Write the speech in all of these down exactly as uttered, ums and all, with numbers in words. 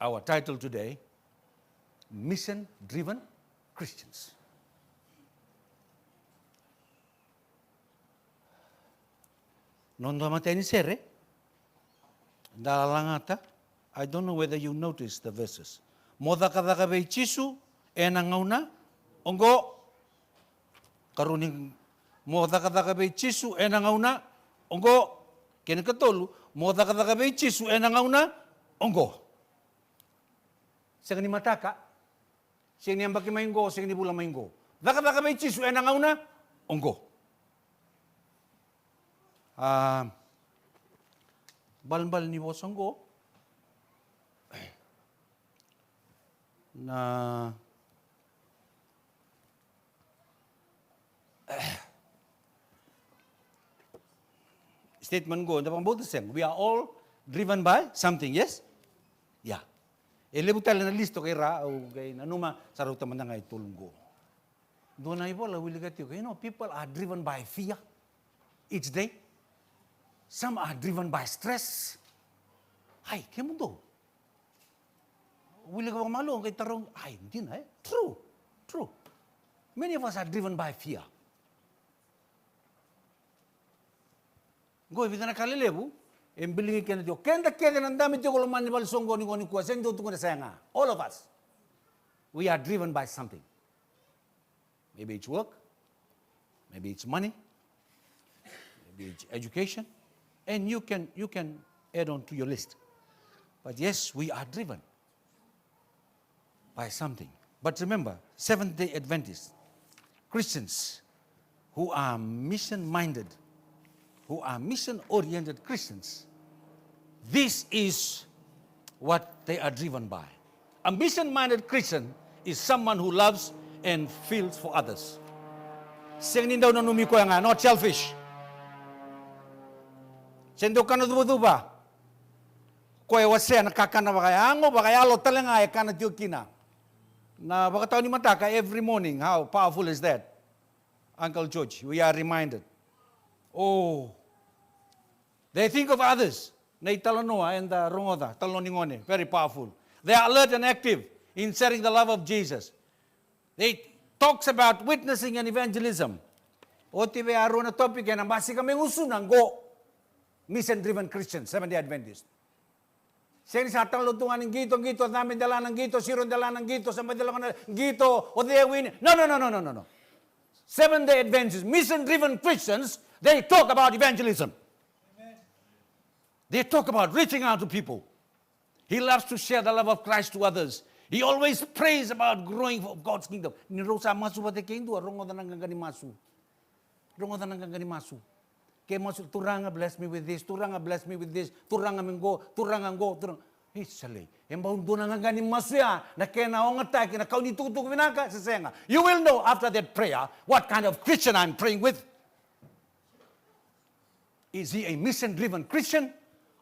our title today, Mission Driven Christians. Noda matai ni sere, da lagata. I don't know whether you notice the verses. Mo cakacaka vei Jisu ena gauna oqo. Karua ni, mo cakacaka vei Jisu ena gauna oqo. Kena ikatolu, mo cakacaka vei Jisu ena gauna oqo. Sega ni mataka, sega ni yabaki mai qo, sega ni vula mai qo. Cakacaka vei Jisu ena gauna oqo. A, balebale ni vosa oqo na statement qo, da vakabauta sega? We are all driven by something, yes? Ia. E levu tale na list o kei ra, au qai nanuma sa rauta mada ga e tolu qo. Dua na ivola wilika tiko, you know, people are driven by fear each day. Some are driven by stress. Ai, kemudou wilika vakamalua, qai tarau, ai, dina, e? True, true. Many of us are driven by fear. Qo e vica na ka lelevu e biligi keda tiko. Keda kece na dabe tiko lomani valesoqoni qo nikua, sega ni dua tukuna sega. All of us, we are driven by something. Maybe it's work, maybe it's money, maybe it's education, and you can, you can add on to your list. But yes, we are driven by something. But remember, Seventh-day Adventists, Christians who are mission-minded, who are mission-oriented Christians, this is what they are driven by. A mission-minded Christian is someone who loves and feels for others. Sega ni dau nanumi koya ga, not selfish. Sega ni dau kana cuvacuva. Koya e wasea na kakana vakayago, vakayalo tale ga e kana tiko kina. Na vakatawa ni mataka every morning, how powerful is that? Uncle George, we are reminded. Oh, they think of others. Na italanoa eda rogoca, talanoa ni gone, very powerful. They are alert and active in sharing the love of Jesus. They talks about witnessing and evangelism. Oti vei a rua na topic ena basika mai gusuna qo. Mission driven Christian, Seventh-day Adventist. Sega ni sa talanoa tu ga ni qito, qito, cabe dela na qito, siro dela na qito, sa baci lako na qito, o cei e wini. No, no, no, no, no, no, no. Seventh-day Adventist, mission-driven Christians, they talk about evangelism. They talk about reaching out to people. He loves to share the love of Christ to others. He always prays about growing of God's kingdom. Ni rau sa masu vata kei dua, rogoca na qaqa ni masu. Rogoca na qaqa ni masu. Ke masu, Turaga, bless me with this, Turaga, bless me with this, Turaga, me qo, Turaga, qo, Turaga. Ei, sa lei. E bau dua na qaqa ni masu ya, na kena ogataki na kau ni tukutuku vinaka, se sega. You will know after that prayer what kind of Christian I'm praying with. Is he a mission-driven Christian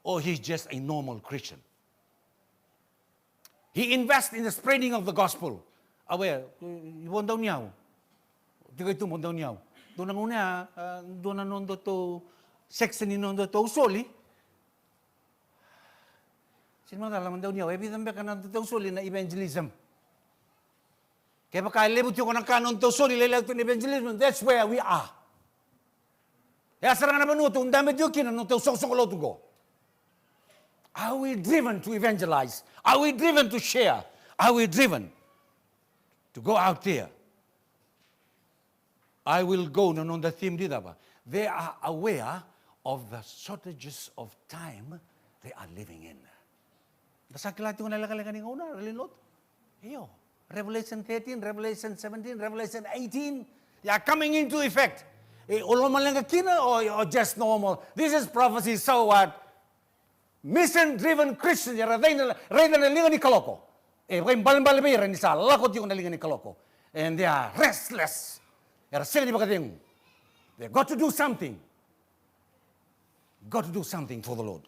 or he's just a normal Christian? He invests in the spreading of the gospel. Awe, i vo dauniyau. Tiko i tuba dauniyau. Dua na gauna ya, a, dua na nodatou section ni nodatou soli. Sini macala ma dauniyau, e vica beka na nodatou soli na evangelism. Kevaka e levu tiko na ka nodatou soli, lailai tu na evangelism, that's where we are. E a sara ga na vanua tou dabe tiko kina na nodatou soqosoqo lotu qo. Are we driven to evangelize? Are we driven to share? Are we driven to go out there? I will go, na noda theme ni cava? They are aware of the shortages of time they are living in. Da sa kila tiko na lekaleka ni gauna, rairai lotu. Io. Revelation thirteen, Revelation seventeen, Revelation eighteen, they are coming into effect. E, o lomaleqa kina, o, o just normal. This is prophecy, so what? Mission-driven Christians, era raica na, raica na liga ni kaloko. E vakaibalebale vei ira ni sa lako tiko na liga ni kaloko. And they are restless. Era sega ni vakacegu. They got to do something. Got to do something for the Lord.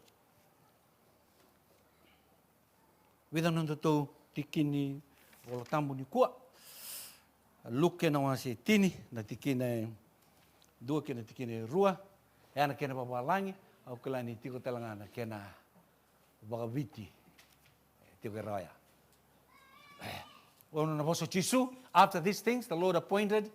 Vica na nodatou tikini Vola Tabu nikua. Luke na wase tini, na tikina e dua kei na tikina e rua. E a na kena vavalagi, au kila ni tiko tale ga na kena vakaviti. E Tiko e rawa ya. E, o na vosa o Jisu, after these things, the Lord appointed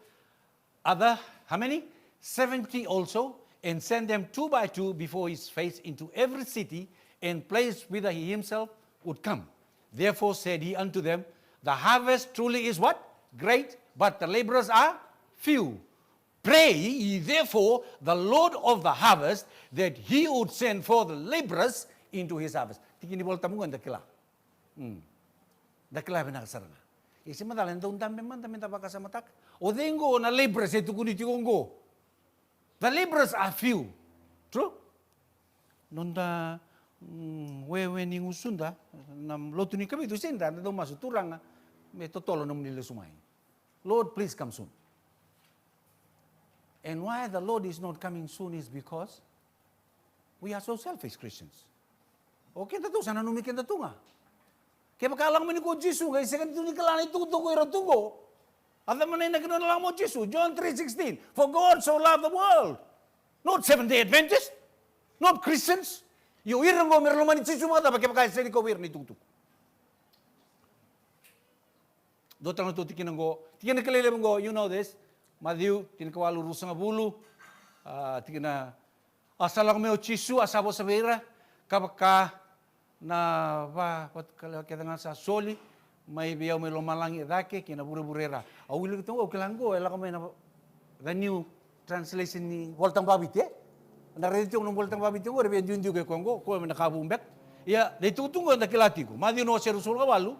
other, how many? Seventy also, and sent them two by two before his face into every city and place whither he himself would come. Therefore said he unto them, the harvest truly is what? Great, but the laborers are few. Pray ye therefore the Lord of the harvest that he would send forth laborers into his harvest. Tiki ni Volatabu qo eda kila. Mm. Da kila vinaka sara ga. E se macala e dau dabe mada me da vakasamataka. O cei qo na laborers e tukuni tiko qo? The laborers are few. True? Noda, mm, wewe ni gusuda, na lotu ni Kavitu, se da dau masu, Turaga, me totolo nomuni lesu mai. Lord, please come soon. And why the Lord is not coming soon is because we are so selfish, Christians. O keda tu sa nanumi keda tu ga. Kevaka a lako mai ni ko Jisu, qai sega tu ni kila na itukutuku era tu qo. A cava na inaki ni nona lako mai o Jisu? John three sixteen. For God so loved the world. Not Seventh Day Adventist. Not Christians. Io, ira qo mera lomani Jisu vakacava kevaka e sega ni kau vei ira na itukutuku. Dua tale na tou tikina qo, tikina kilai levu qo, you know this. Maciu tinikawalu ruasagavulu, a, tikina, a sa lako mai o Jisu, a sa vosa vei ira, ka vaka na va, vatuka lewa kece ga sa soli mai vei au mai lomalagi e cake kei na vurevure e ra. Au wilika tu qo, au kila qo e lako mai na, the new translation ni Volatabu vakaViti, e? Na raica tiko na Volatabu vakaViti qo, era via duidui ke koya qo, koya me na ka vou beka. Ia, na itukutuku qo eda kila tiko. Maciu na wase ruasagavulu ka walu,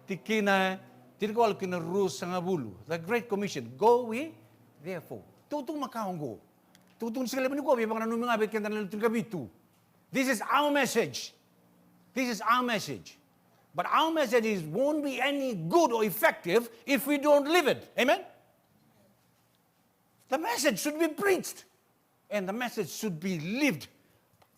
tikina tinikawalu ki na ruasagavulu. The Great Commission. Go ye therefore. Tukutuku makawa qo. Tukutuku ni siga levu nikua, via vakananumi ga vei keda na lewe tinikavitu. This is our message. This is our message. But our message is, won't be any good or effective if we don't live it. Amen? The message should be preached. And the message should be lived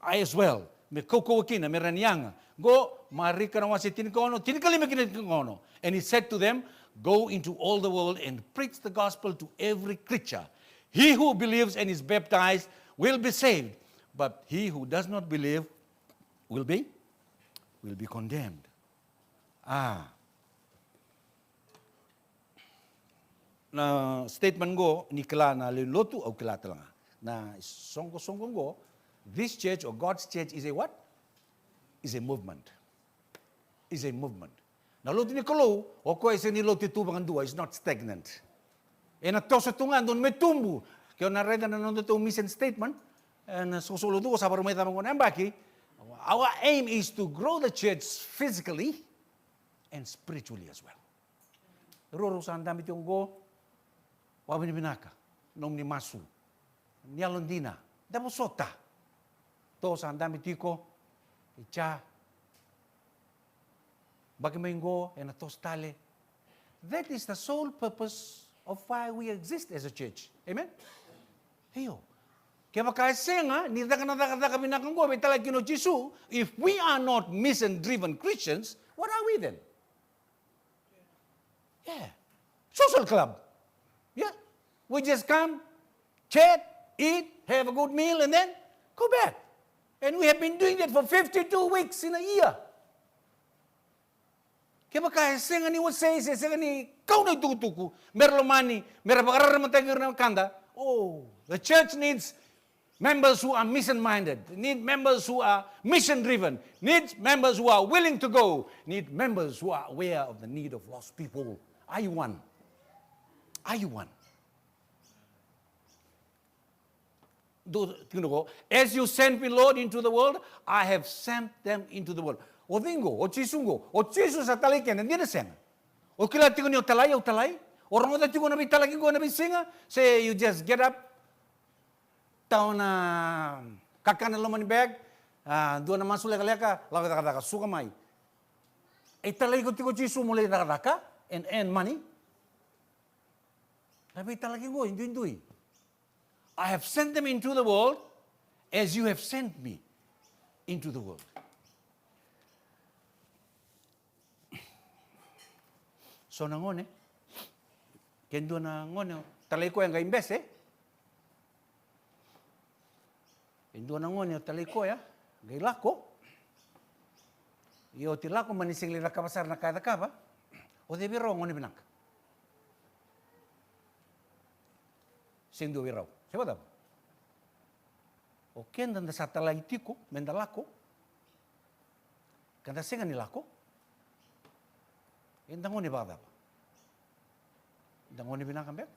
as well. Me kaukauwa kina, me rawa ni yaga. Qo, Marika na wase tinikaono, tinikalima ki na tinikaono. And he said to them, go into all the world and preach the gospel to every creature. He who believes and is baptized will be saved, but he who does not believe will be, will be condemned. A. Na statement qo, ni kila na lewe ni lotu, au kila tale ga. Na soqosoqo qo, this church or God's church is a what? Is a movement. Is a movement. Na lotu ni Kalou, o koya e sega ni lotu e tu vakadua, is not stagnant. Ena toso tu ga, dodonu me tubu. Ke o na raica na nodatou mission statement, ena soqosoqo lotu, o sa vakarau mai cava qo na yabaki. Our aim is to grow the church physically and spiritually as well. Rau, rau sa dabe tiko qo, vakavinavinaka, nomuni masu, ni yalodina, da vosota. Tou sa dabe tiko, i ca, baki mai qo, ena toso tale. That is the sole purpose of why we exist as a church. Amen? Io. Kevaka e sega ni caka na cakacaka vinaka qo, veitalaki kina o Jisu, if we are not mission-driven Christians, what are we then? Yeah. Social club. Yeah. We just come, chat, eat, have a good meal, and then go back. And we have been doing that for fifty-two weeks in a year. Kevaka e sega ni wasei, se sega ni kau na itukutuku, mera lomani, mera vakararamataki ira na wekada. Oh, the church needs members who are mission-minded, need members who are mission-driven, need members who are willing to go, need members who are aware of the need of lost people. Are you one? Are you one? Do, tiko qo, as you sent me, Lord, into the world, I have sent them into the world. O cei qo? O Jisu qo. O Jisu sa talai keda, dina sega? O kila tiko ni o talai, au talai? O rogoca tiko na veitalaki qo ena veisiga? Se you just get up, tawa na kakana loma ni bag, a, dua na masu lekaleka, lako cakacaka, suka mai. E talai iko tiko o Jisu mo lai cakacaka and earn money? Na veitalaki qo e duidui. I have sent them into the world as you have sent me into the world. So na gone, ke dua na gone o talai koya qai bese. E dua na gone o talai koya qai lako. Ia oti lako, mani sega ni cakava sara na ka e cakava. O cei vei rau a gone vinaka? Sega dua vei rau. Se vakacava? O keda da sa talai tiko me da lako, ka da sega ni lako, eda gone vakacava? Da gone vinaka beka?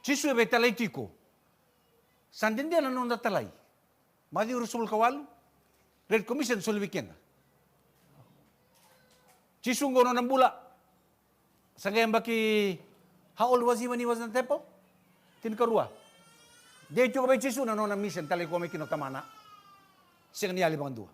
Jisu e veitalai tiko. Sa dede na noda talai. Maciu ruasagavulu ka walu, Great Commission soli vei keda. Jisu qo nona bula. Sa qai yabaki, how old was he when he was in the temple? Tinikarua. Dei tiko vei Jisu na nona mission, talai koya mai kina o Tamana. Sega ni yali vakadua.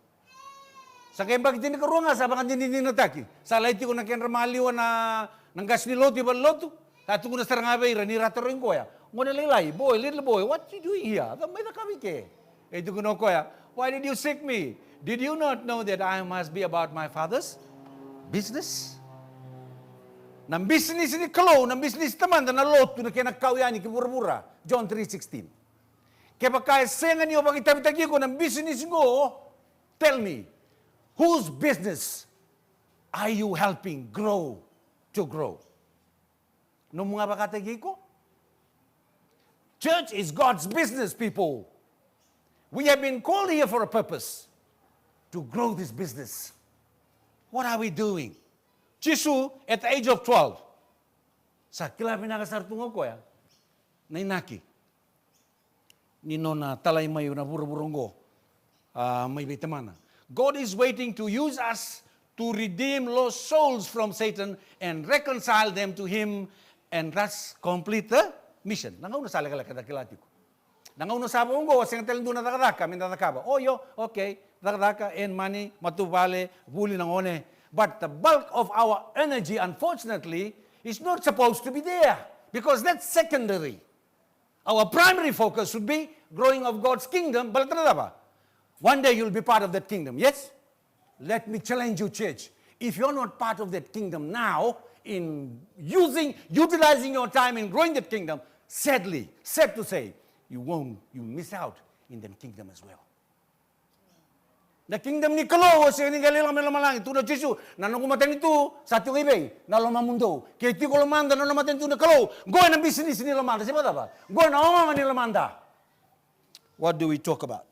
Sa qai yabaki tinikarua ga sa vakadinadinataki. Sa lai tiko na kedra maliwa na, na qase ni lotu i valenilotu. Sa tukuna sara ga vei ira ni ra tarogi koya, "Gone lailai, boy, little boy, what you doing here? Cava mai cakava i ke?" E tukuna o koya, "Why did you seek me? Did you not know that I must be about my father's business?" Na bisinisi ni Kalou, na bisinisi Tamada, na lotu, na kena kau yani ki vuravura. John three sixteen. Kevaka e sega ni o vakaitavitaki iko na bisinisi qo, tell me, whose business are you helping grow to grow? Nomu ga vakataki iko? Church is God's business, people. We have been called here for a purpose, to grow this business. What are we doing? Jisu, at the age of twelve, sa kila vinaka sara tu ga o koya na inaki ni nona talai mai na vuravura oqo, a, mai vei Tamana. God is waiting to use us to redeem lost souls from Satan and reconcile them to Him and thus complete the mission. Na gauna sa lekaleka da kila tiko. Na gauna sa vo oqo, sega tale dua na cakacaka me da cakava. O io, okay, cakacaka, earn money, matavuvale, vuli na gone. But the bulk of our energy, unfortunately, is not supposed to be there, because that's secondary. Our primary focus should be growing of God's kingdom. Baleta na cava? One day you'll be part of that kingdom, yes? Let me challenge you, church. If you're not part of that kingdom now, in using, utilizing your time in growing that kingdom, sadly, sad to say, you won't, you miss out in the kingdom as well. Na kingdom ni Kalou, o sega ni qai lako mai lomalagi, tukuna o Jisu, na noqu matanitu sa tiko i vei? Na lomamudou. Ke tiko lomada na nona matanitu na Kalou, qo ena bisinisi ni lomada, se vakacava? Qo ena ogaoga ni lomada. What do we talk about?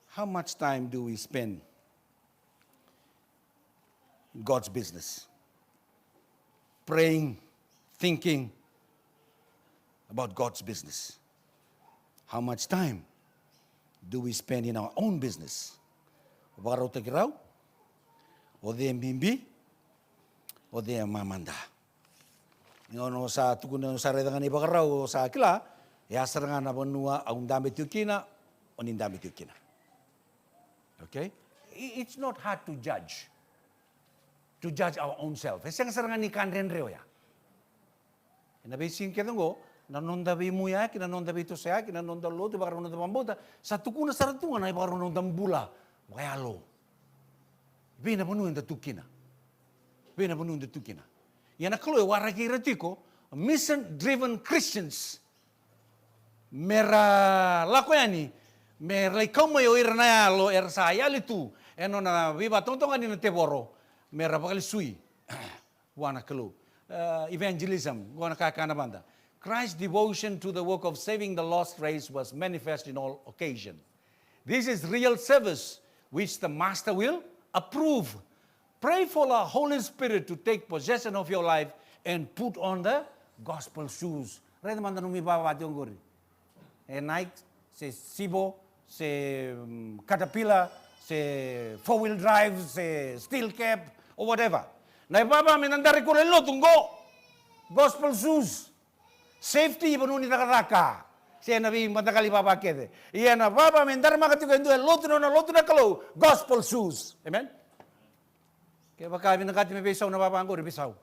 How much time do we spend in God's business? Praying, thinking about God's business. How much time do we spend in our own business? O vakarautaki rau, o cei e bibi, o cei e mamada. Ni o sa tukuna, o sa raica ga na ivakarau, o sa kila, e a sara ga na vanua au dabe tiko kina, o ni dabe tiko kina. Okay? I-, it's not hard to judge. To judge our own self. E sega sara ga ni ka dredre oya. Ena veisiga kece oqo, na noda veimuyaki, na noda veitosoyaki, na noda lotu, ivakarau noda vakabauta, sa tukuna sara tu ga na ivakarau noda bula vakayalo. Vei na vanua eda tu kina. Vei na vanua eda tu kina. Ia na Kalou e waraki ira tiko, mission-driven Christians. Mera lako yani, mera lai kau mai o ira na yalo era sa yali tu ena nona veivakatokatokani na tevoro, mera vakalesui vua na Kalou. Uh, evangelism, qo na ka e kaya na vada. Christ's devotion to the work of saving the lost race was manifest in all occasion. This is real service which the Master will approve. Pray for the Holy Spirit to take possession of your life and put on the gospel shoes. Raica mada nomu ivava tiko oqori. E Nike, se Civo, se, mm, Caterpillar, se four wheel drive, se steel cap, or whatever. Na ivava me na dari koula e lotu qo. Gospel shoes. Safety, i vanua ni cakacaka. Se na veimataqali vava kece. Ia na vava me daramaka tiko e dua e lotu, na nona lotu na Kalou. Gospel shoes. Amen? Kevaka e vinakati me veisau na vava oqori, veisau.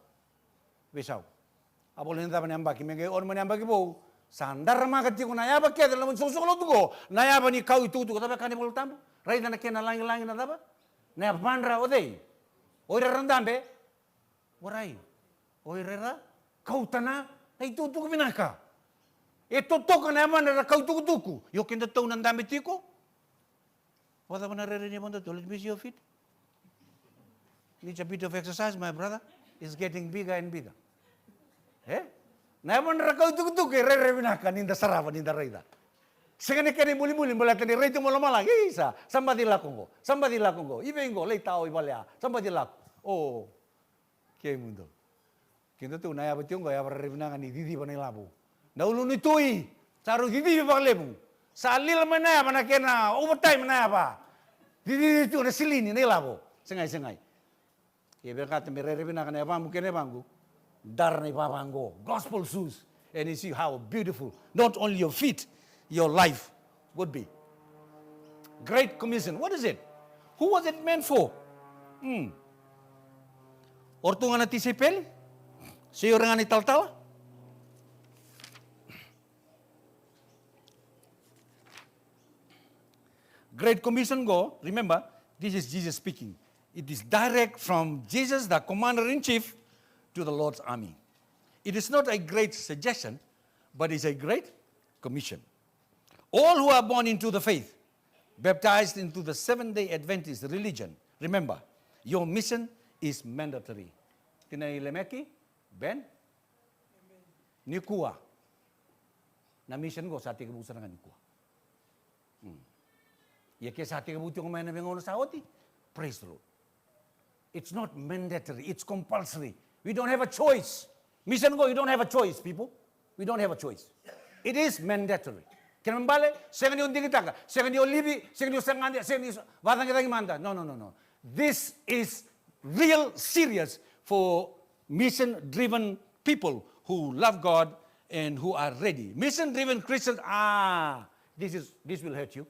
Veisau. A voleka ni cava na yabaki, me qai ono mai na yabaki vou. Sa daramaka tiko na yava kece, na loma ni soqosoqo lotu qo. Na yava ni kau itukutuku, cava e kaya na iVola Tabu? Raica na kena lagilagi na cava? Na yavadra o cei? O ira era dabe. Warai. O ira era kauta na itukutuku vinaka. E totoka na yavadra era kau itukutuku. Io, kedatou na dabe tiko. Vakacava na rairai ni yavada tu? Let me see your feet. Needs a bit of exercise, my brother. It's getting bigger and bigger. E? Na yavadra kau itukutuku e rairai vinaka ni da sarava, ni da raica. Sega ni kena imulimuli baleta ni rai tu mai lomalagi. Isa, sa baci lako qo, sa baci lako qo. I vei qo? Lai tao i vale ya. Sa baci lako. O. Kemudou. Keitou tu na yava tiko qo, yava rairai vinaka ni ciciva na ilavo. Na ulu ni tui, sa rau cicivi vakalevu. Sa lila mai na yava na kena overtime na yava. Cicivi tu na silini na ilavo. Segai, segai. Ia vinakata me rairai vinaka na yavamu kei na yavaqu. Dara na ivava qo. Gospel shoes. And you see how beautiful not only your feet, your life would be. Great Commission. What is it? Who was it meant for? Hmm. O ratou ga na tisaipeli? Se o ira ga na italatala? Great Commission qo, remember, this is Jesus speaking. It is direct from Jesus, the commander in chief, to the Lord's army. It is not a great suggestion, but it's a great commission. All who are born into the faith, baptized into the Seventh-day Adventist religion, remember, your mission is mandatory. Tinai Lemeki, Ben, nikua. Na mission qo sa tekivu sara ga nikua. Mm. Ia ke sa tekivu tiko mai na veigauna sa oti, praise the Lord. It's not mandatory, it's compulsory. We don't have a choice. Mission qo, you don't have a choice, people. We don't have a choice. It is mandatory. Kena ibalebale, sega ni o digitaka, sega ni o livi, sega ni o sagadi, sega ni o sa-, vacagicagi mada. No, no, no, no. This is real serious for mission-driven people who love God and who are ready. Mission-driven Christians, ah, this is, this will hurt you.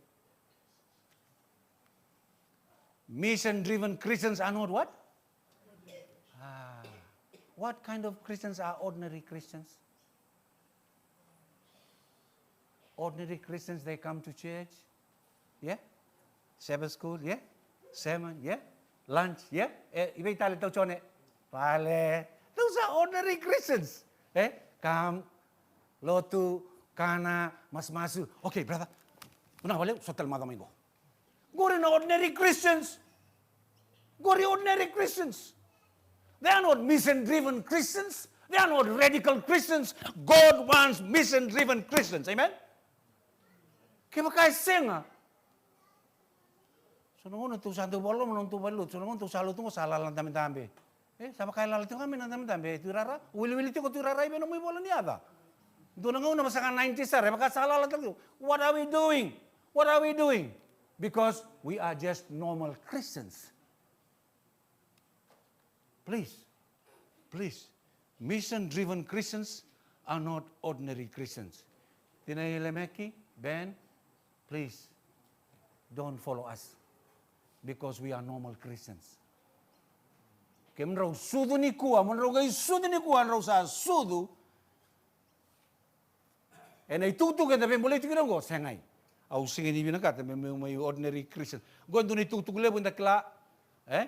Mission-driven Christians are not what? Ah, what kind of Christians are ordinary Christians? Ordinary Christians, they come to church. Yeah? Sabbath school, yeah? Sermon, yeah? Lunch, yeah? E, i vei tale tau Jone? Vale. Those are ordinary Christians. Eh? Come, lotu, kana, masumasu. Okay, brother. Vinaka vakalevu, so tale macawa mai qo. Qori na ordinary Christians. Qori ordinary Christians. They are not mission-driven Christians. They are not radical Christians. God wants mission-driven Christians. Amen? Kevaka e sega. So na gauna tou sa dau vakaloloma na nodatou valenilotu. So na gauna tou sa lotu qo sa lala na dabedabe. E, sa vaka e lala tiko ga mai na dabedabe, e, Tui Rara. Wiliwili tiko Tui Rara, i vei nomu ivola ni yaca? Dua na gauna vaka sa ga ninety sara, e vaka sa lala tale tiko. What are we doing? What are we doing? Because we are just normal Christians. Please, please. Mission-driven Christians are not ordinary Christians. Tinai Lemeki, Ben, please, don't follow us because we are normal Christians. Kemudrau sucu nikua, mo drau qai sucu nikua, drau sa sucu ena itukutuku eda veibolei tiko kina oqo, segai. Au sega ni vinakata me, me, me ordinary Christian. Oqo e dua na itukutuku levu eda kila, eh?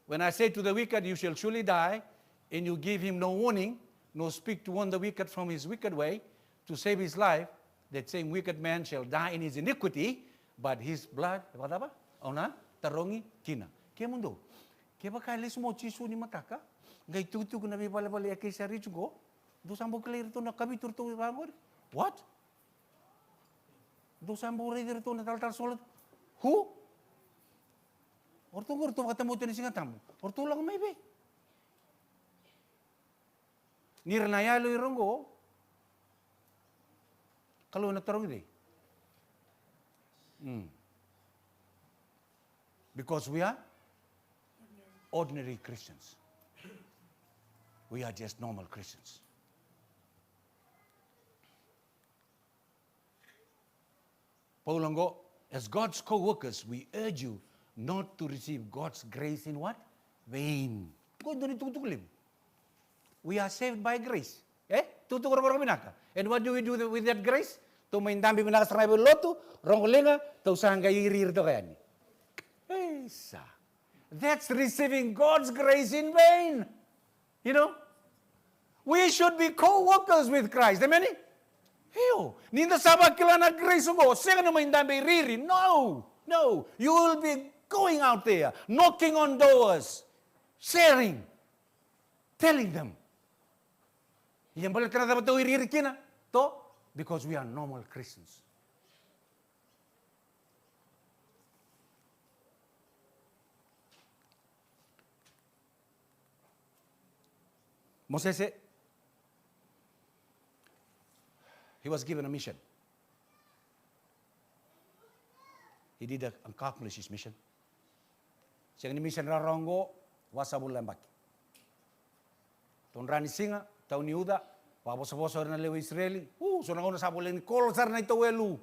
When I say to the wicked, "You shall surely die," and you give him no warning, nor speak to warn the wicked from his wicked way, to save his life, that same wicked man shall die in his iniquity, but his blood, e vakacava? Au na tarogi kina. Kemudou, kevaka e lesu mai o Jisu ni mataka, qai tukutuku na veivalevale e kei sa raici qo, dou sa bau kilai iratou na kavitu iratou vaqori? What? Dou sa bau raici iratou na talatala solo? Who? O ratou qo ratou vakatabauta ni Siga Tabu. O ratou lako mai vei? Ni ra na yalo ira oqo, Kalou ena tarogi cei? Mm. Because we are ordinary Christians. We are just normal Christians. Paula qo, as God's co-workers, we urge you not to receive God's grace in what? Vain. Qo e dua na itukutuku levu. We are saved by grace. Eh? Tukutuku rokoroko vinaka. And what do we do the, with that grace? Tou mai dabe vinaka sara ga e vei lotu, rogo liga, tou sa qai iriiri toka yani. Isa. That's receiving God's grace in vain. You know? We should be co-workers with Christ. Amen? Io, ni da sa vakila na grace oqo, sega ni mai dabe iriiri. No! No, you will be going out there, knocking on doors, sharing, telling them. Ia baleta na cava tou iriiri kina? To, because we are normal Christians. Mosese, he was given a mission. He did accomplish his mission. Sega ni mission rawarawa oqo, vasagavulu na yabaki. Todra ni siga, tau ni uca, vakavosavosa o ira na lewe i Isireli. U, so na gauna sa voleka ni kolo sara na itawelu.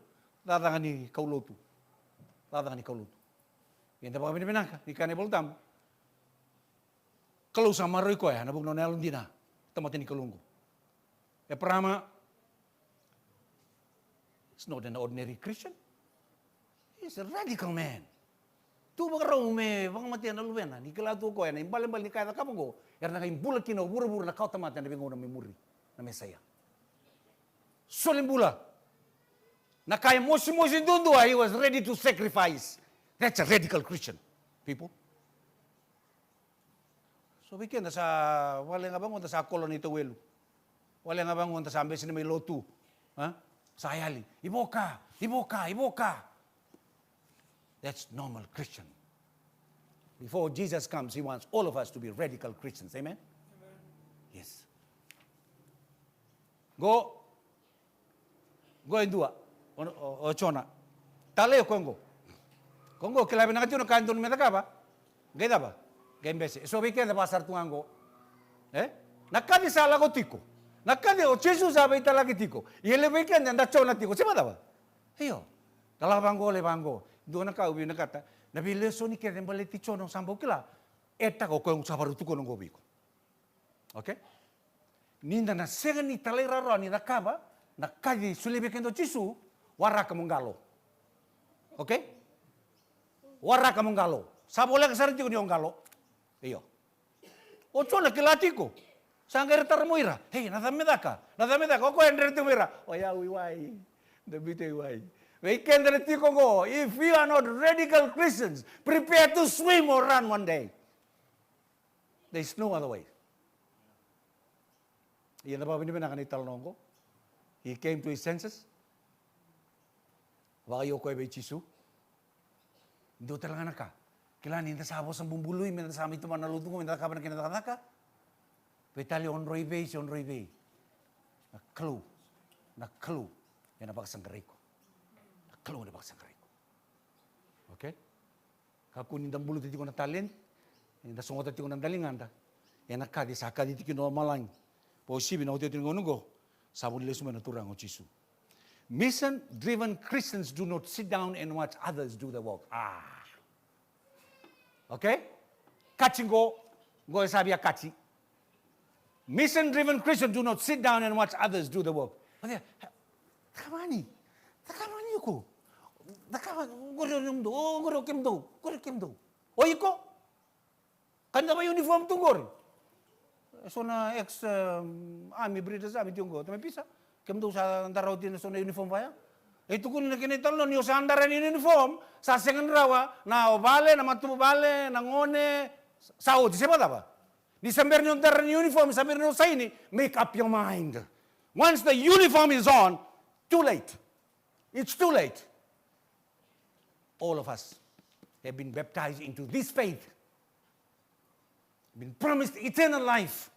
Cakacaka ni kaulotu. Cakacaka ni kaulotu. Ia da vakavinavinaka ni kaya na iVolatabu, Kalou sa maroroi koya ena vuku ni nona yalodina, tamata ni Kalou oqo. Eparama is not an ordinary Christian. He's a radical man. Tu vakarau me vakamatea na luvena, ni kila tu o koya na ibalebale ni ka e cakava oqo, era na qai bula kina o vuravura na kawatamata ena veigauna mai muri, na Mesaia. Soli bula. Na ka e mosimosi duadua, he was ready to sacrifice. That's a radical Christian, people. So vei keda sa vale ga vaqo da sa kolo na itawelu. Vale ga vaqo da sa bese ni mai lotu. A? Sa yali. Ivoka, ivoka, ivoka. That's normal Christian. Before Jesus comes, he wants all of us to be radical Christians. Amen? Yes. Qo, qo e dua. O, o, o Jona. Talai o koya qo. Ko qo kila vinaka tiko na ka e dodonu me cakava. Qai cava? Qai bese. E so vei keda vaka sara tu ga qo. E? Na kaci sa lako tiko. Na kaci o Jisu sa veitalaki tiko. Ia e levu vei keda da Jona tiko. Se vakacava? Io. Da lako vaqo, lai vaqo. Dua na ka au vinakata. Na veilesoni kece baleti Jona, o sa bau kila. E taka o koya au sa varau tukuna qo vei iko. Okay? Ni da na sega ni talairawarawa ni cakava na kaci solia vei keda o Jisu, waraka mo qalo. Okay? Waraka mo qalo. Sa voleka sara tiko ni o qalo. Io. O Jona kila tiko. Sa qai ra tara mo ira. Hei, na cava me caka? Na cava me caka? O koya e dredre tiko mo ira. O yau i wai. Da biuta i wai. Vei keda na tiko qo, if we are not radical Christians, prepare to swim or run one day. There is no other way. Ia da vakavinavinaka na italanoa oqo. He came to his senses. Vakaio koya vei Jisu. Dua tale ga na ka. Kila ni da sa vosa bubului me da sa mai tomana na lotu qo, me da cakava na kena cakacaka. Veitalia o droi vei se o droi vei. Na Kalou. Na Kalou ena vakasaqarai iko. Na Kalou ena vakasaqarai iko. Okay? Kakua ni da buluta tiko na talent, ni da sogota tiko na daligada ena kaci sa kaci tiko ki lomalagi. Vakauasivi na iotioti ni gauna oqo, sa vo ni lesu mai na Turaga o Jisu. Mission-driven Christians do not sit down and watch others do the work. Ah. Okay? Kaci qo, qo e sa via kaci. Mission-driven Christians do not sit down and watch others do the work. Okay. Cakava ni, cakava ni iko. Cakava, qori o kemudou, o qori o kemudou, qori o kemudou. O iko? Ka ni da vaka uniform tu qori. E so na ex, um, army, British Army tiko qo, tamai pisa. Kemudou sa dara oti na so na uniform vaya. E tukuni na kena italanoa ni o sa dara ni uniform, sa sega ni rawa, na o vale, na matavuvale, na gone, sa oti, se vakacava? Ni sa bera ni o dara ni uniform, sa bera ni o saini, make up your mind. Once the uniform is on, too late. It's too late. All of us have been baptized into this faith. Been promised eternal life.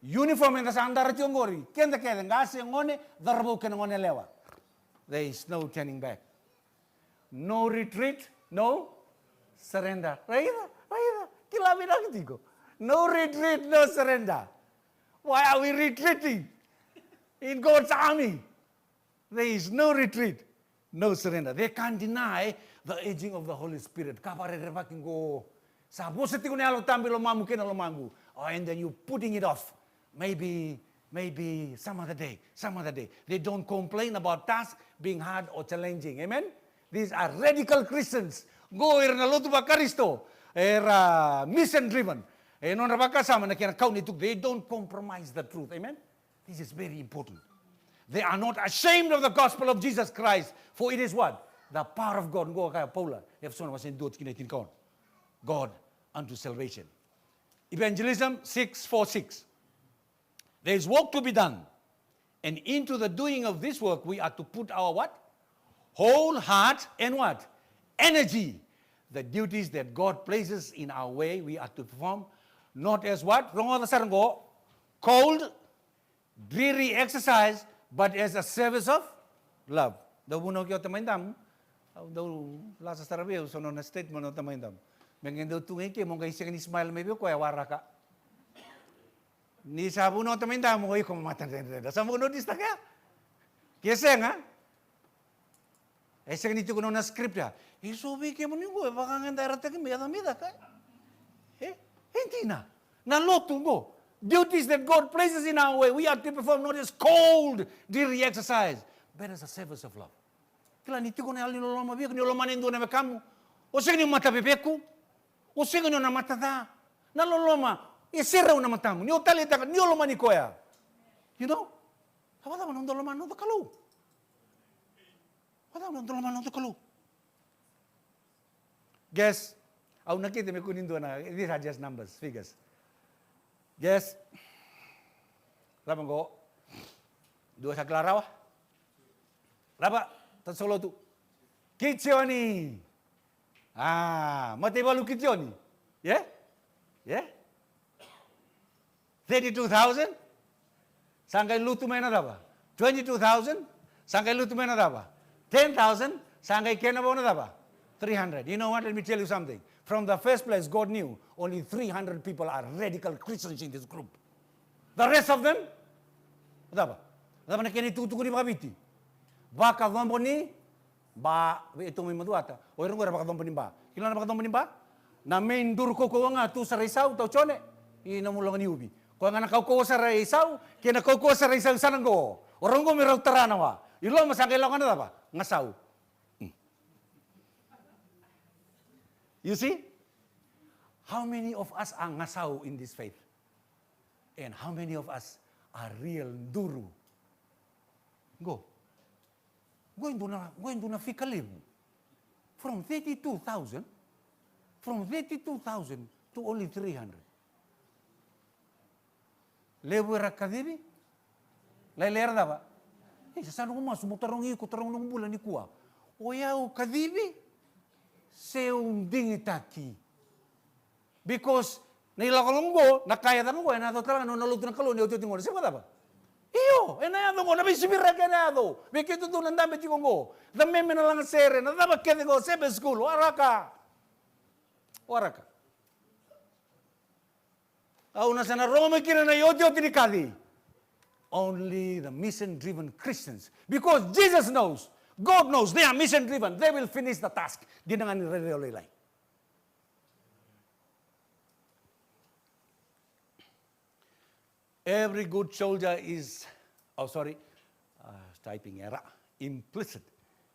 Uniform eda sa dara tiko qori, keda kece, qase, gone, cauravou kei na gone yalewa. There is no turning back. No retreat, no surrender. Raica, raica, kila vinaka tiko. No retreat, no surrender. Why are we retreating in God's army? There is no retreat, no surrender. They can't deny the edging of the Holy Spirit. Ka vakarerevaki qo. Sa vosa tiko na Yalo Tabu i lomamu kei na lomaqu. Oh, and then you putting it off. Maybe, maybe some other day, some other day. They don't complain about tasks being hard or challenging. Amen? These are radical Christians. Qo era na lotu vaKarisito. Era mission driven. E nodra vakasama na kena kau ni tuku. They don't compromise the truth. Amen? This is very important. They are not ashamed of the gospel of Jesus Christ, for it is what? The power of God. Qo kaya Paula, Efeso na wase dua tikina e tinikaono. God unto salvation. Evangelism six four six. There is work to be done. And into the doing of this work, we are to put our what? Whole heart and what? Energy. The duties that God places in our way, we are to perform, not as what? Rogoca sara qo, cold, dreary exercise, but as a service of love. Dau vunau kei o tamai damu. Au dau lasa sara vei au so nona statement o tamai damu. Me qai dau tu ga i ke mo qai sega ni smile mai vei koya, waraka. Ni sa vunau o tamai damu, o iko mo matadredredre. Sa mo notice taka ya? Ke sega? E sega ni tiko nona script ya. E so vei kemuni qo e vaka ga eda yarataki me yaco me caka. E, e dina. Na lotu qo. Duties that God places in our way, we are to perform, not as cold, dreary exercise, but as a service of love. Kila ni tiko na yalo ni loloma vei iko, ni o lomana e dua na wekamu. O sega ni o mataveveku. O sega ni o na mataca. Na loloma e serau na matamu. Ni o taleitaka, ni o lomani koya. You know? Vakacava na noda lomana na noda Kalou? Vakacava na noda lomana na noda Kalou? Guess. Au nakita me kua ni dua na, these are just numbers, figures. Guess. Cava qo? Dua sa kila rawa? Cava? Tatou sa lotu. Kitioni. A, mataivalu Kitioni. Ia? Ia? Thirty-two thousand? Sa qai lutu mai na cava? Twenty-two thousand? Sa qai lutu mai na cava? Ten thousand? Sa qai kena vou na cava? Three hundred. You know what? Let me tell you something. From the first place, God knew only three hundred people are radical Christians in this group. The rest of them? Cava? Cava na kena itukutuku ni vakaviti? Vakacobo ni ba, vei e tu mai Macuata. O ira qo era vakacobo ni ba. Kila na vakacobo ni ba? Na main duru kaukauwa ga tu Saraisau, tau Jone, i na mulologa ni uvi. Koya ga na kaukauwa sara i Sau, kei na kaukauwa sara i Sau sa na qo. O rau qo me rau tara na wa. I loma sa qai lako na cava? Gasau. Mm. You see? How many of us are gasau in this faith? And how many of us are real duru? Qo. Qo e dua na, qo e dua na fika levu. From thirty-two thousand, from thirty-two thousand to only three hundred. Levu era kacivi, lailai era cava? E, sa, sa noqu masu, mo tarogi iko, tarogi noqu bula nikua. O yau kacivi, se au digitaki? Because na ilakolako qo, na ka e caka qo, ena yaco tale ga na nona lotu na Kalou ni otioti qo, se vakacava? Io, ena yaco qo, na veisiviraki ena yaco. Vei keitou dou na dabe tiko qo. Cameme na lagasere, na cava kece qo, Sabbath school, waraka. Waraka. Au na sa na rogo mai kina na iotioti ni kaci. Only the mission-driven Christians. Because Jesus knows, God knows, they are mission-driven. They will finish the task. Dina ga ni rairai o lailai. Every good soldier is, oh, sorry, uh, typing error, implicit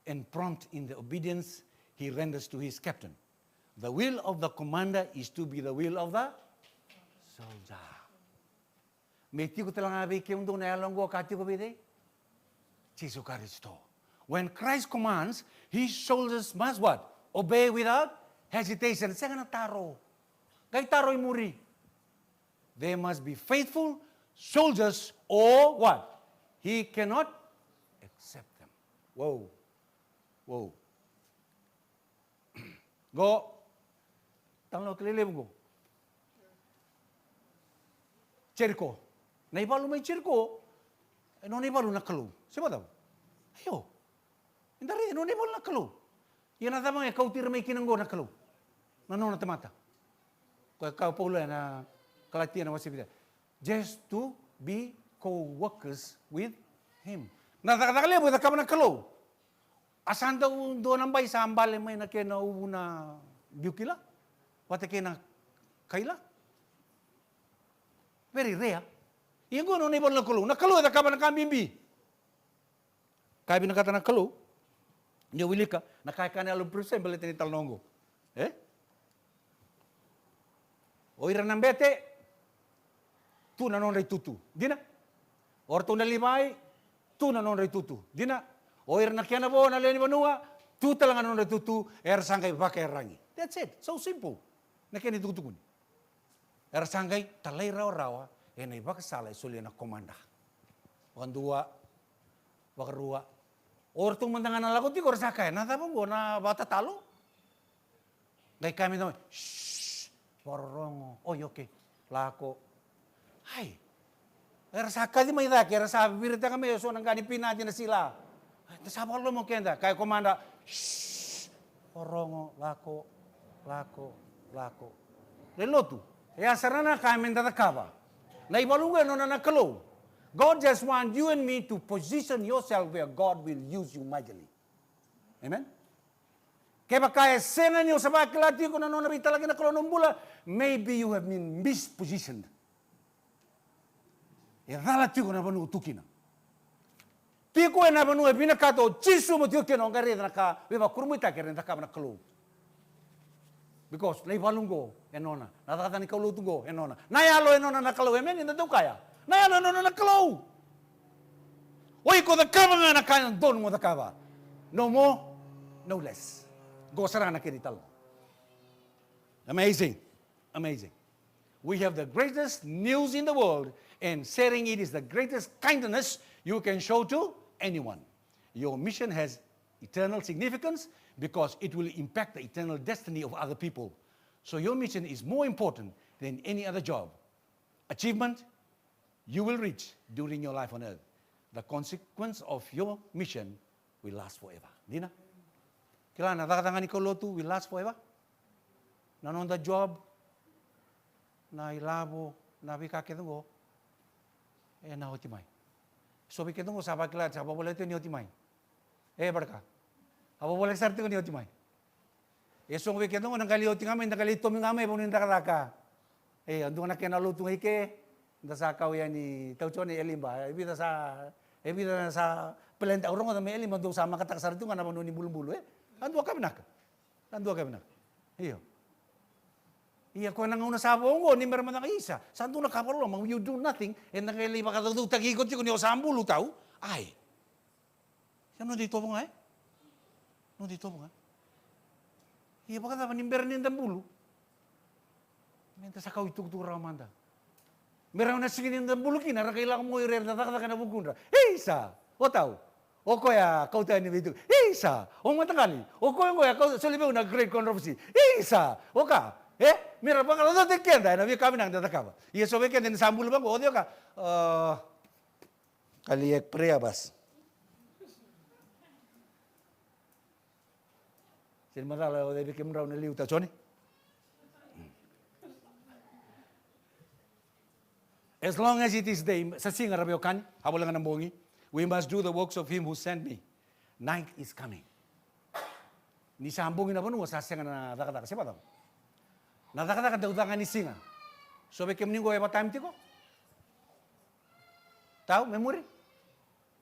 and prompt in the obedience he renders to his captain. The will of the commander is to be the will of the soldier. Me tiko tale ga vei kemudou na yalo oqo ka tiko vei cei? Jisu Karisito. When Christ commands, his soldiers must what? Obey without hesitation. Sega na taro. Qai taro i muri. They must be faithful soldiers or what? He cannot accept them. Whoa. Whoa. Qo, talanoa kilai levu qo. Jeriko. Na ivalu mai Jeriko, e nona ivalu na Kalou. Se vakacava? Io. Eda raica, e nona ivalu na Kalou. Ia na cava ga e kauti ira mai kina qo na Kalou? Na nona tamata. Koya e kaya o Paula ena Kalatia na wase vica. Just to be co-workers with him. Na cakacaka levu e cakava na Kalou. A sa dau dua na bai sa bale mai na kena uvu na biukila vata kei na kaila. Very rare. Ia qo na nona ivalu na Kalou. Na Kalou e cakava na ka bibi. Ka e vinakata na Kalou. Ni o wilika na ka e kaya na Yalo Baptist, e baleta ni talanoa oqo. E? O ira na bete, tu na nodra itutu. Dina? O ratou na Livai, tu na nodra itutu. Dina, o ira na kena vo na lewe ni vanua, tu tale ga na nodra itutu, era sa qai vakaiyaragi. That's it. So simple. Na kena itukutukuni. Era sa qai talairawarawa ena ivakasala e solia na komada. Vakadua, vakarua. O ratou mada ga na lako tiko, era sa kaya, na cava oqo, na vakatatalo? Qai kaya mai, shh, vakarorogo. Oi, okay. Lako. Ai. Era sa kaci mai cake, era sa viritaka mai eso na qa ni pinati na sila. Da sa vakaloloma o keda, kaya komada, shh, vakarorogo, lako, lako, lako. Lewe ni lotu, e a sara na ka me da cakava. Na ivalu oqo e nona na Kalou. God just want you and me to position yourself where God will use you mightily. Amen? Kevaka e sega ni o sa vakila tiko na nona veitalaki na Kalou na bula, maybe you have been mispositioned. E cala tiko na vanua o tu kina. Tiko ena vanua e vinakata o Jisu mo tiko kina, o qai raica na ka veivakurabuitaki era na cakava na Kalou. Because na ivalu oqo e nona, na cakacaka ni kaulotu oqo e nona, na yalo e nona na Kalou. Amen? Eda dau kaya na yalo e nona na Kalou. O iko cakava ga na ka e dodonu mo cakava. No more, no less. Qo sara ga na kena italanoa. Amazing. Amazing. We have the greatest news in the world, and sharing it is the greatest kindness you can show to anyone. Your mission has eternal significance because it will impact the eternal destiny of other people. So your mission is more important than any other job. Achievement you will reach during your life on earth. The consequence of your mission will last forever. Dina? Kila na cakacaka ni kaulotu will last forever. Na noda job, na ilavo, na veika kece oqo, ena oti mai. So vei kece oqo sa vakila, sa vavoleka tiko ni oti mai. E, varaka. A vavoleka sara tiko ni oti mai. E so vei kece oqo na qai lai oti ga mai, na qai lai tomi ga mai, vanua ni cakacaka. E, a dua na kena lotu ga i ke, da sa kau yani tau Jone e Liba, e vica sa, e vica sa plenty, au rogoca mai e Liba, dou sa makataka sara tu ga na vanua ni bulubulu, e? A dua ka vinaka. A dua ka vinaka. Io. Ia koya na gauna sa vo oqo, ni bera mada ga isa, sa dua na ka vakaloloma, you do nothing, e na qai lai vakacaucautaki iko tiko ni o sa bulu tau. Ai. Ia noda itovo ga, e? Noda itovo ga. Ia vakacava ni bera ni da bulu? Meda sa kau itukutuku rawa mada. Me rawa na siga ni da bulu kina, ra qai lako mai o ira era cakacaka ena vukudra. Isa, o tau. O koya kauta yani vei tu. Isa, o mataqali. O koya oqo e kauta, soli vei au na great controversy. Isa, o ka. E, me ra vakacaucautaki keda ena veika vinaka da cakava. Ia so vei keda ni sa bulu vaqo, o cei o ka? A, kali ek prea bas. Sega ni macala o cei vei kemudrau na liu ta Joni. As long as it is day, sa siga ra veiwekani, a voleka na bogi. We must do the works of him who sent me. Night is coming. Ni sa bogi na vanua sa sega na cakacaka, se vakacava? Na cakacaka dau caka ni siga. So vei kemuni qo e overtime tiko? Tau, me muri?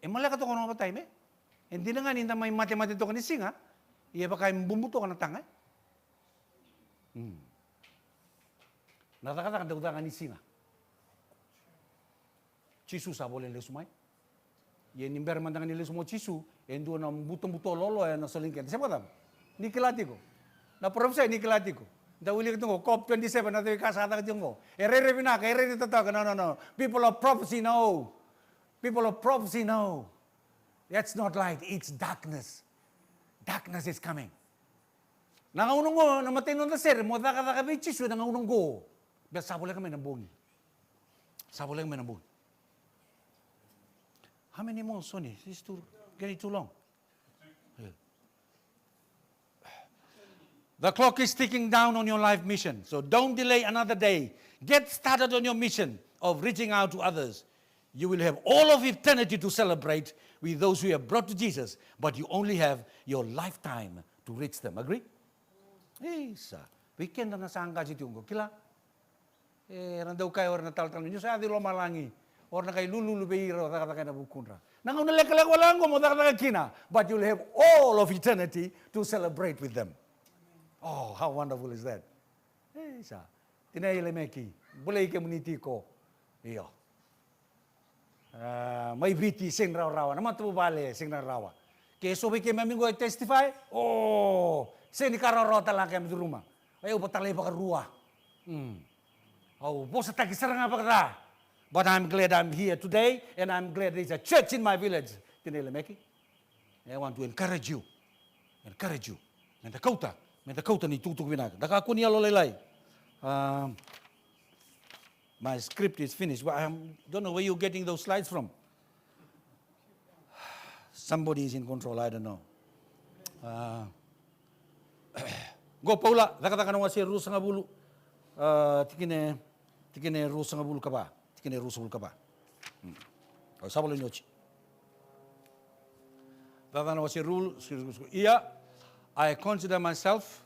E maleka toka na overtime, e? E dina ga ni da mai matemate toka ni siga, ia e vaka e bubu toka na taga, e? Mm. Na cakacaka dau caka ni siga. Jisu sa voleka ni lesu mai. Ia ni bera mada ga ni lesu mai o Jisu, e dua na butobuto loloa ena soli keda. Se vakacava? Ni kila tiko. Na parofisai ni kila tiko. Da wilika tiko qo, COP twenty-seven, na veika sa caka tiko qo. E rairai vinaka, e rairai totoka, no, no, no. People of prophecy, no. People of prophecy, no. That's not light, it's darkness. Darkness is coming. Na gauna oqo, na imatai ni noda sere, mo cakacaka vei Jisu ena gauna oqo. Beta sa voleka mai na bogi. Sa voleka mai na bogi. How many more, Sonny? This is too, getting too long. Yeah. The clock is ticking down on your life mission, so don't delay another day. Get started on your mission of reaching out to others. You will have all of eternity to celebrate with those who have brought to Jesus, but you only have your lifetime to reach them. Agree? Isa. Vei keda na sa qasi tiko qo, kila. E, era dau kaya o ira na talatala, ni o sa yaco i lomalagi, o ira na qai lululu vei ira o cakacaka ena vukudra. Na gauna lekaleka wale ga qo mo cakacaka kina, but you'll have all of eternity to celebrate with them. Oh, how wonderful is that? Isa. Tinai Lemeki, bolei kemuni tiko. Io. Ah, mai Viti sega ni rawarawa, na matavuvale sega ni rawarawa. Ke so vei keimami qo e testify, o, sega ni ka rawarawa tale ga keimami curuma. Au vakatalai vakarua. Mm. Au vosataki sara ga vakaca. But I'm glad I'm here today and I'm glad there's a church in my village. Tinai Lemeki. I want to encourage you. Encourage you. Meda kauta, meda kauta na itukutuku vinaka. Da kakua ni yalolailai. Um, my script is finished. But I don't know where you're getting those slides from. Somebody is in control, I don't know. Uh, qo Paula, Cakacaka na wase ruasagavulu, uh, tikina, tikina ruasagavulu ka va, tikina ruasagavulu ka va. Hmm. Au sa volai oti. Cakacaka na wase rua, ia, I consider myself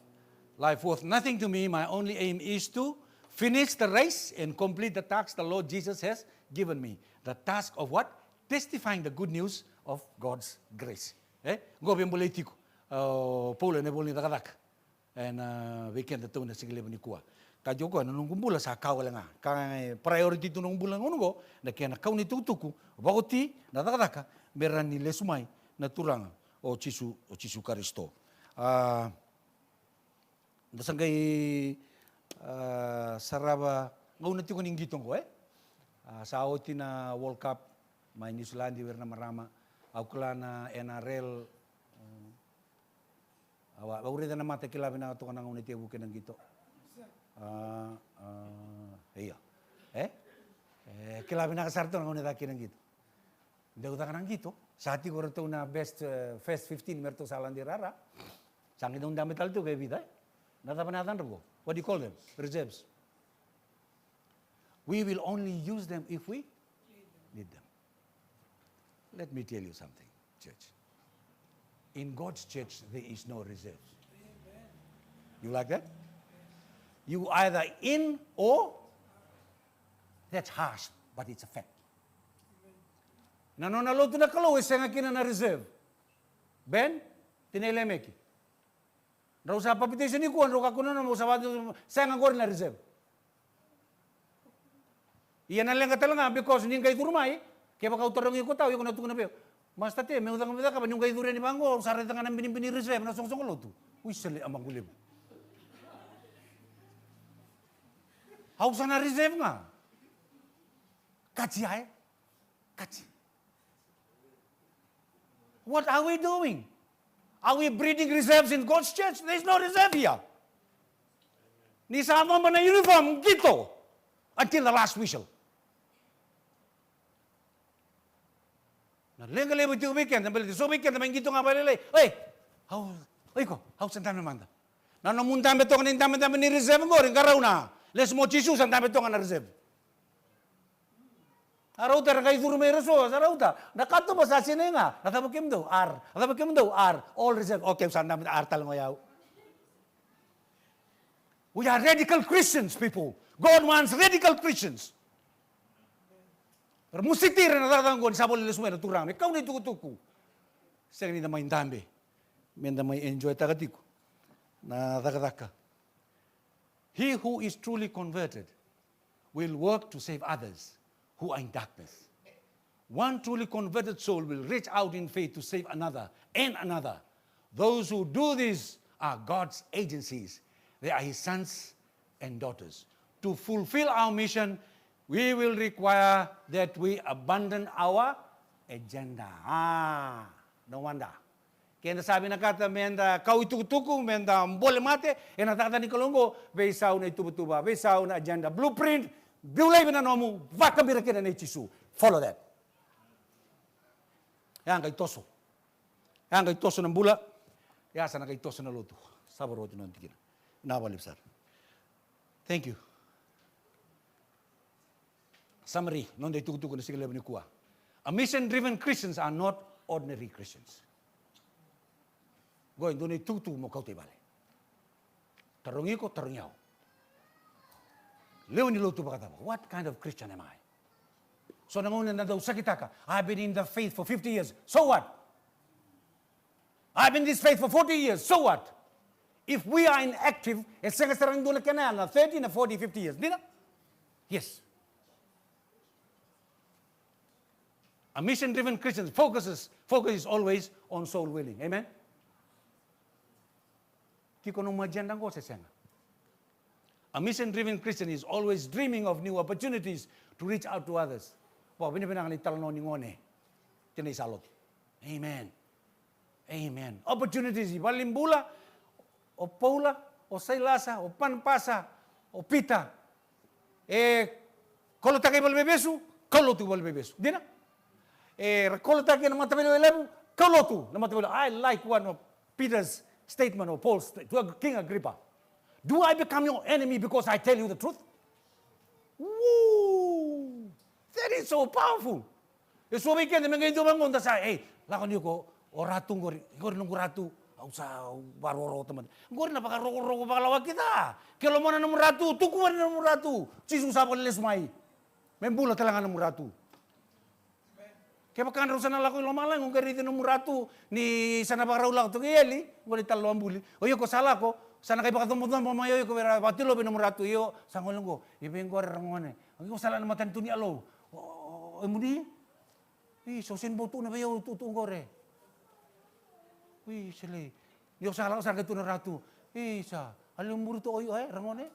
life worth nothing to me. My only aim is to finish the race and complete the task the Lord Jesus has given me. The task of what? Testifying the good news of God's grace. E? Qo via bolei tiko o Paula ena ivola ni Cakacaka. Ena, a, vei keda tou na siga levu nikua. Ka tiko koya na noqu bula sa ka wale ga. Ka e priority tu noqu bula na gauna oqo, na kena kau na itukutuku, vakaoti na cakacaka, me rawa ni lesu mai na Turaga o Jisu, o Jisu Karisito. A, da sa qai, a, sarava gauna tiko ni qito oqo, e? A, sa oti na World Cup mai Niusiladi vei ira na marama. Au kila na N R L, mm, Au a, au raica na mata, kila vinaka toka na gauna e tevuki na qito. A, a, io. E? E, kila vinaka sara toka na gauna e caka kina qito. Deu caka na qito. Sa tiko ratou na best, e, first fifteen me ratou sa lade rara. Sa qai dau dabe tale tu ke vica, e? Na cava na yacadra qo? What do you call them? Reserves. We will only use them if we need them. Let me tell you something, church. In God's church, there is no reserve. You like that? You either in or, that's harsh, but it's a fact. Na nona lotu na Kalou e sega kina na reserve. Ben, tinai Lemeki. Drau sa papitaiso nikua, drau kakua ni nanuma, au sa vaka, sega qori na reserve. Ia na leqa tale ga, because ni qai curu mai, kevaka au tarogi iko tau, iko na tukuna vei au, Master Te, meu caka, meu cakava, niu qai curu yani vaqo, au sa raica ga na binibini reserve na soqosoqo lotu. Ui, sele, a maqu levu. Au sa na reserve ga. Kati ya, e? Kati. What are we doing? Are we breeding reserves in God's church? There is no reserve here. Ni sa coba na uniform, qito until the last whistle. Na leqa levu tiko vei keda, baleta so vei keda mai qito ga vakalailai. Oi, au, o iko, au sa dabe mada. Na nomu dabe toka ni dabedabe ni reserve qori, qarauna. Lesu mai o Jisu, sa dabe toka na reserve. A rauta, era qai curu mai ira so, sa rauta. Na katuba sa sinai ga. Na cava kemudou? R. Na cava kemudou? R. All reserve. Okay, sa dabe, R tale ga o yau. We are radical Christians, people. God wants radical Christians. Ra musiti ira na cakacaka qo ni sa volai lesu mai na Turaga me kau na itukutuku. Sega ni da mai dabe, me da mai enjoy taka tiko na cakacaka. He who is truly converted will work to save others who are in darkness. One truly converted soul will reach out in faith to save another and another. Those who do this are God's agencies. They are his sons and daughters. To fulfill our mission, we will require that we abandon our agenda. Ah, no wonder. Keda sa vinakata meda kau itukutuku, meda bole mate ena cakacaka ni Kalou oqo, veisau na ituvatuva, veisau na agenda, blueprint, biu laivi na nomu, vakabira kina nei Jisu. Follow that. E a qai toso. E a qai toso na bula. E a sa na qai toso na lotu. Sa varau tu na tikina. Na vale sara. Thank you. Summary, noda itukutuku na siga levu nikua. A mission-driven Christians are not ordinary Christians. Qo e dua na itukutuku mo kauta i vale. Tarogi iko, tarogi au. Lewe ni lotu vakacava? What kind of Christian am I? So na gauna na dau sakitaka, I've been in the faith for fifty years. So what? I've been in this faith for forty years. So what? If we are inactive, e sega sara ni dua na kena yala na thirty, na forty, fifty years. Dina? Yes. A mission-driven Christian focuses, focus is always on soul winning. Amen? Tiko nomu agenda qo se sega? A mission-driven Christian is always dreaming of new opportunities to reach out to others. Vakavinavinaka ni talanoa ni gone. Tina i sa lotu. Amen. Amen. Opportunities i valenibula, o Paula, o Sailasa, o Panapasa, o Pita. E kolotaka i valeniveivesu, kaulotu i valeniveivesu. Dina? E ra kolotaka ena mataveilewai levu, kaulotu na mataveilewai. I like one of Peter's statement or Paul's sta-, to King Agrippa. Do I become your enemy because I tell you the truth? Woo! That is so powerful. E so vei keda me qai dua vaqo da sa, ei, lako ni ko, o ratu qori, qori noqu ratu, au sa vakarorogo tamata. Qori na vakarokoroko vakalawa kida. Ke lomana nomu ratu, tukuva ni nomu ratu. Jisu sa vakalelesu mai. Me bula tale ga nomu ratu. Kevaka drau sa na lako i lomalagi, o qai raici nomu ratu, ni sa na vakarau lako tu kei eli, qori tale loa buli. O iko sa lako, sa na qai vakacobocobo mai o iko vei ira vakatilovi nomu ratu, io, sa gole qo, i vei qori ra gone. O iko sa la na matanitu ni Alou. O, o, o, e muni? Isa, o seni bau tukuna vei au tutu qore. Ui, selei. Ni o sa lako sa qai tukuna ratu. Isa, a liu buri tu o io, e, ra gone.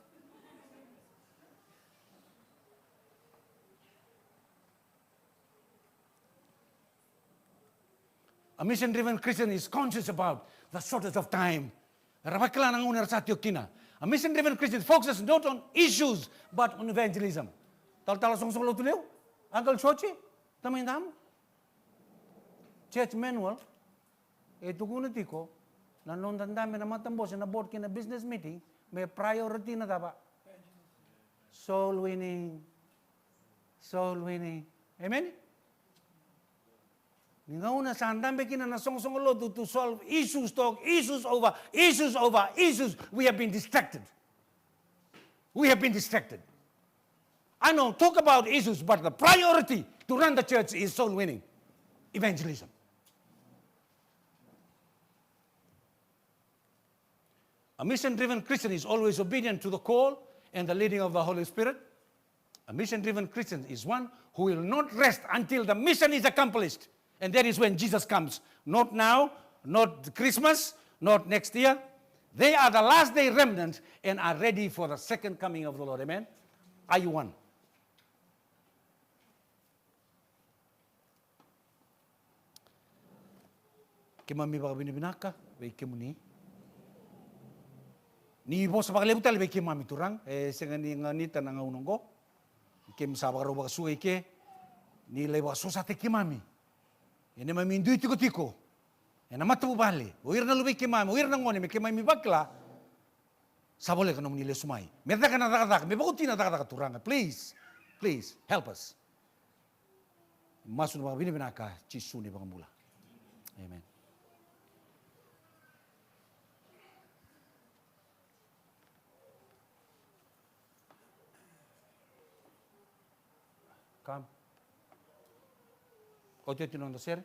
A mission-driven Christian is conscious about the shortage of time. Era vakila na gauna era sa tiko kina. A mission-driven Christian focuses not on issues, but on evangelism. Talatala soqosoqo lotu levu, Uncle Sochi, tamai damu. Church manual, e tukuna tiko na noda dabe na matabose, na board kei na business meeting, me priority na cava? Soul winning. Soul winning. Amen? Ni gauna sa dabe kina na soqosoqo lotu to solve issues, talk issues over issues over issues, we have been distracted. We have been distracted. I know, talk about issues, but the priority to run the church is soul winning, evangelism. A mission-driven Christian is always obedient to the call and the leading of the Holy Spirit. A mission-driven Christian is one who will not rest until the mission is accomplished. And that is when Jesus comes. Not now, not Christmas, not next year. They are the last day remnant and are ready for the second coming of the Lord. Amen? Are you one? Keimami vakavinavinaka vei kemuni. Ni vosa vakalevu tale vei keimami, Turaga, e sega ni ganita na gauna oqo. Keimami sa vakarau vakasuka i ke, ni lai vakasosataki keimami. E neimami dui tikotiko ena matavuvale, o ira na luvei keimami, o ira na gone, me keimami vakila sa voleka nomuni lesu mai. Me caka na cakacaka, me vakaoti na cakacaka, Turaga. Please, please, help us. Masu na vakavinavinaka, Jisu na iVakabula. Amen. Come. Otioti na noda sere.